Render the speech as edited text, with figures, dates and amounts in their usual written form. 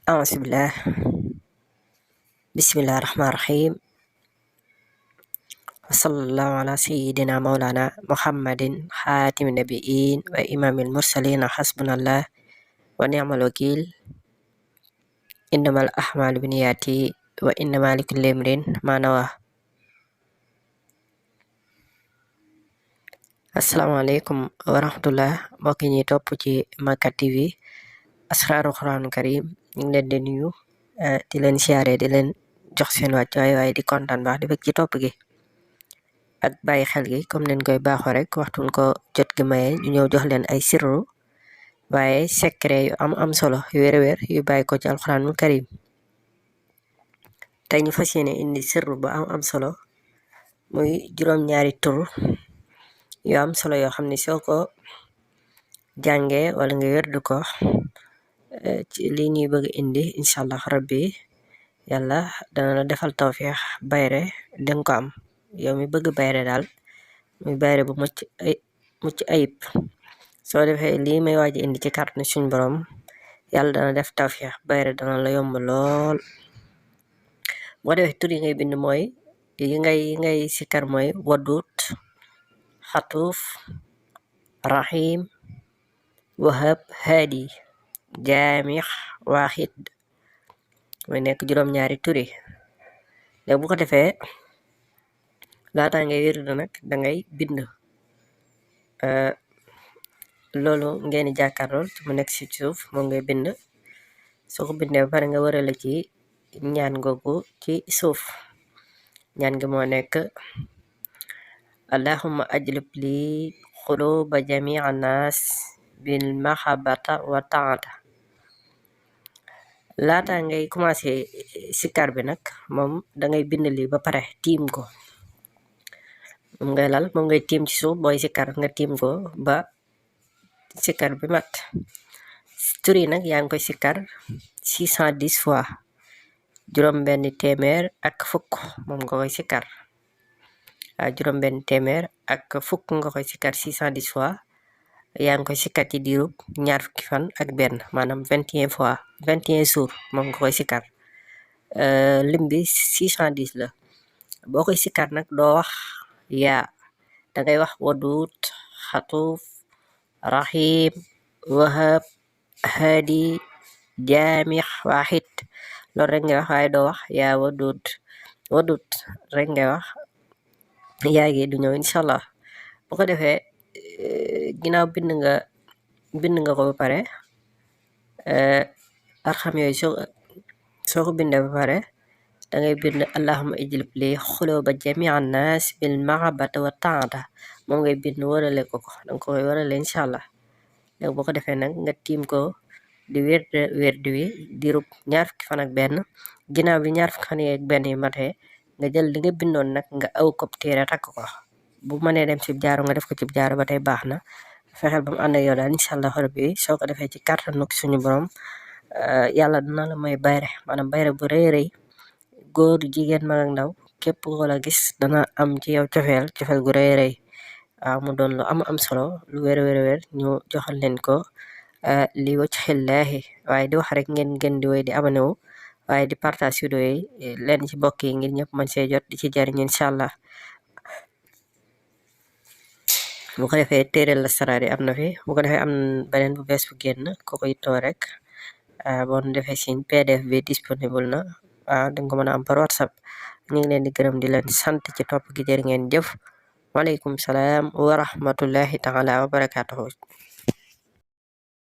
أعوذ بالله بسم الله الرحمن الرحيم وصلى الله على سيدنا مولانا محمد خاتم النبيين وإمام المرسلين حسبنا الله ونعم الوكيل إنما الأعمال بالنيات وإنما لكل امرئ ما نوى. asalaamaaleykum wa rahmatullah mbokk yi ñuy topp ci Makka TV asraaru Qur'aanul Karim ñu ngi leen di nuyu di leen siyaare di leen jox seen wàccuwaay waaye di kontaan baax di bëgg ci topp gi ak bàyyi xel gi comme nen koy baaxoo rek waxtuñ ko jot gi maye ñu ñëw jox leen ay sirru waaye secret yu am solo yu wér yu bàyyi ko ci alxuraanul karim tey ñu fas yéene indi sirru bu am solo muy juróom-ñaari tur yu am solo yoo xam ne soo ko jàngee wala nga wérdu ko ci li ñuy bëgg indi incha allah rabbi yàlla dana la defal tawfiix bayre danga ko am yow mi bëgg bayre daal muy bayre bu mucc ayib soo defee lii may waaj indi ci kàttanu suñ borom yàlla dana def tawfiix bayre dana la yomb lool. boo defee tur yi ngay bind mooy yi ngay sikkar mooy wadut xatuuf rahim wahab haadi jaamix waaxid mooy nekk juróom-ñaari turi léegi bu ko defee laata ngay wérdu nag dangay bind loolu ngeen di jàkkaarlool mu nekk ci suuf moom ngay bind soo ko bindee ba pare nga wërale ci ñaan googu ci suuf ñaan gi moo nekk allahumma ajlib li xuluba jamii annaas bil mahabata wa taata. laata ngay commencé sikkar bi nag moom dangay bind li ba pare tiim ko moom ngay lal moom ngay tiim ci suuf booy sikkar nga tiim ko ba sikkar bi mat. tur yi nag yaa ngi koy sikkar 610 fois juróom-benn téeméer ak fukk moom nga koy sikkar juróom-benn téeméer ak fukk nga koy sikkar 610 fois yaa ngi koy sikkar ci diirub ñaar fukki fan ak benn maanaam 21 fois 21 jours moom nga koy sikkar lim bi 610 la. boo koy sikkar nag doo wax yaa dangay wax wadud xatuuf rahim wahab haadi jaamix waaxid loolu rek ngay wax waaye doo wax yaa wadud rek ngay wax yaa gi du ñëw incha allah. bu ko defee ginnaaw bind nga ko ba pare arxam yooyu soo ko bindee ba pare dangay bind allahumma ijlib li xuluba jamii annaas bil mahabbati wa taata moom ngay bind warale ko danga ko koy warale incha allah. léegi boo ko defee nag nga tiim ko di wérdu wi diirub ñaar fukki fan ak benn ginnaaw bi ñaar fukki fan ak benn yi matee nga jël li nga bindoon nag nga aw ko téere takk ko bu mënee dem ci jaaro nga def ko ci jaaro ba tey baax na fexeel ba mu ànd ak yow daal incha allah rabbi soo ko defee ci kàttanu suñu borom yàlla dina la may bayre maanaam bayre bu rëy góor jigéen mag ak ndaw képp ko la gis dana am ci yow cofeel gu rëy waaw mu doon lu am solo lu wér ñu joxal leen ko li wacc xillaahi waaye di wax rek ngeen di woy di abonné wu waaye di partage vidéo yi leen ci mbokk yi ngir ñëpp mën see jot di ci jariñ incha allah. bu ko defee téereel la saraar yi am na fi bu ko defee am beneen bu bees bu génn ko koy too rek boo defee siñ pdf bi disponible na waaw danga ko mën a am par whatsapp. ñu ngi leen di gërëm di leen sant ci topp gi jërë ngeen jëf waaleykum salaam wa rahmatullahi taala wa barakatuhu.